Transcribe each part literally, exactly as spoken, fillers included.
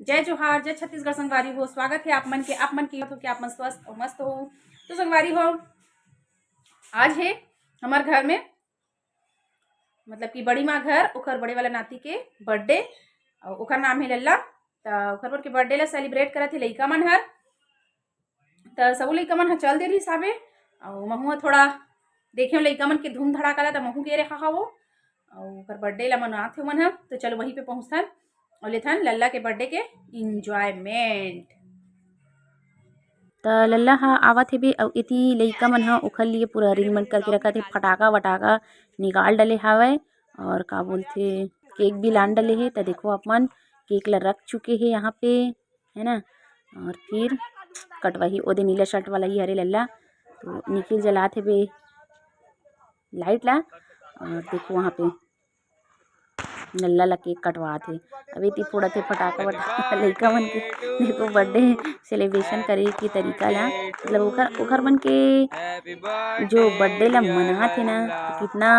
जय जोहार, जय छत्तीसगढ़ संगवारी हो। स्वागत है आप मन के, आप मन के हो कि आप मन स्वस्थ और मस्त हो। तो संगवारी हो, आज है हमार घर में, मतलब कि बड़ी माँ घर, ओकर बड़े वाला नाती के बर्थडे, और ओकर नाम है लल्ला। त ओकर बर के बर्थडे ला सेलिब्रेट करत हे लइका मन हर। त सबो लइका मन ह चल दे रहिस हावे, अउ महू ह थोड़ा देखेंव लइका मन के धूम धड़ाका ला, त महू गे रहा हवो। अउ ओकर बर्थडे ला मनात हे मन ह। त चलो वहीं पे पहुँचथन अउ लेथन लल्ला के बर्थडे के एंजॉयमेंट। त लल्ला ह आवत हेबे, अउ एती लइका मन ह ओखर लिए पूरा अरेंजमेंट करके रखत हे, फटाका वटाका निकाल डले हावय, और का बोलथे, केक भी लान डले हे। त देखो, अपन केक ला रख चुके हे यहाँ पे, है ना। और फिर कटवाही, ओदे नीला शर्ट वाला ही हरे लल्ला। तो निखिल जलात हेबे लाइट ला, और देखो वहाँ पे लल्ला ला केक कटवात हे। अभी ती फोड़त हे फटाका वटाका लइका मन के। देखो, बर्थडे सेलिब्रेशन करे के तरीका ला, मतलब ओखर ओखर मन के जो बर्थडे ला मनात हे ना, कितना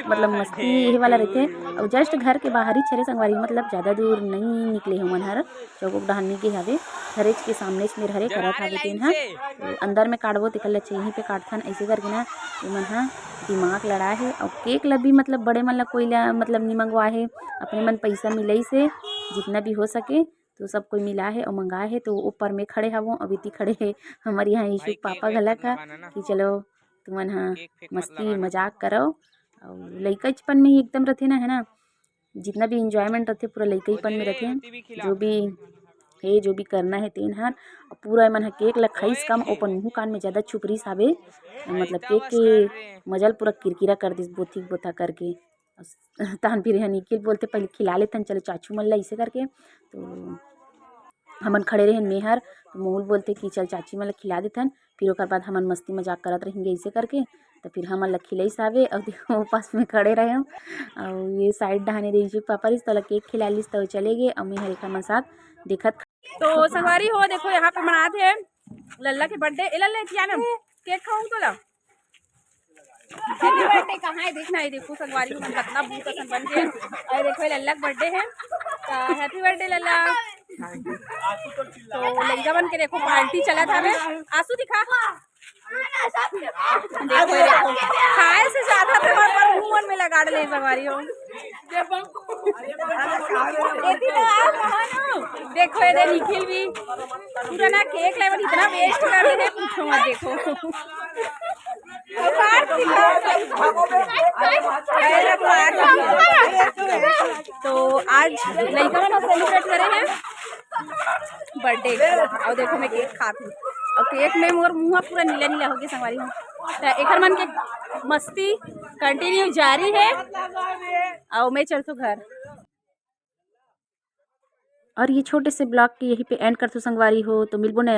मतलब मस्ती ये वाला रहथे। और जस्ट घर के बाहर ही हरे संगवारी, मतलब ज़्यादा दूर नहीं निकले हमन हर, चौक डहन नहीं गे हवे, घरेच के सामने मेर हरे करत हवे तेन ह। तो अंदर में काटबो तेकर लच्छे यहीं पे काटथन, ऐसे करके ना एमन ह दिमाग लड़ा हे। और केक ला भी, मतलब बड़े मन ला कोई ला मतलब नी मंगवा हे, अपने मन पैसा मिलई से जितना भी हो सके तो सब कोई मिला हे और मंगा हे। तो ऊपर में खड़े हवो, अभी ती खड़े हे हमर यहाँ यीशु के पापा घलक ह कि चलो तुमन ह मस्ती मजाक करो। और लइकाचपन में ही एकदम रथे ना, है ना, जितना भी एंजॉयमेंट रथे पूरा लइकाईपन में रथे। जो भी हे, जो भी करना हे तेन हर, पूरा एमन ह केक ला खाइस कम, अपन मुँह कान में ज़्यादा छुपरिस हावे, मतलब केक के मजा ल पूरा किरकिरा कर दिस, बोथी बोथा करके। तहन फिर यहाँ निखिल बोलथे, "पहले खिला लेथन, चलो चाचू मन ला," ऐसे करके। तो हमन खड़े रहेन मेहर, तो मोहुल बोलथे कि चल चाची मन ला खिला देथन, फिर ओकर बाद हमन मस्ती मजाक करत रहेंगे ऐसे करके। तो फिर हमन ला खिलइस हावे, और देखो पास में खड़े रहे हम, और ये साइड डहाने रेंजू पापा रिस तोला केक खिला लिस, तो चले गए, और मेहर एकर मन साथ देखत। तो संगवारी हो, देखो यहाँ पे मनात हे लल्ला के बर्थडे। ए लल्ला, क्या नाम, केक खाऊं तोला? हैप्पी बर्थडे कहाँ है? देखना है, देखो संगवारी हो, मन कितना भूत असन बन गए। और देखो, ये लल्ला का बर्थडे है, तो हैप्पी बर्थडे लल्ला। तो लइका मन के देखो, पार्टी चलत हवे। आंसू दिखा। देखो, देखो, खाए से ज्यादा तो हमारे पर मुंह मन में लगा ले संगवारी हो। एती तो आप कहो ना। देखो, ये दे निखिल भी पूरा ना केक लेवल इतना वेस्ट कर दे, पूछो मत। देखो, तो आज लइका मन सेलिब्रेट करे हैं बर्थडे, और देखो मैं केक खात हूँ, और केक में मोर मुंह पूरा नीला नीला हो गया संगवारी हो। तो एकर मन के मस्ती कंटिन्यू जारी है, और मैं चलथो घर। और ये छोटे से ब्लॉग के यहीं पे एंड करथो संगवारी हो। तो मिलबो नया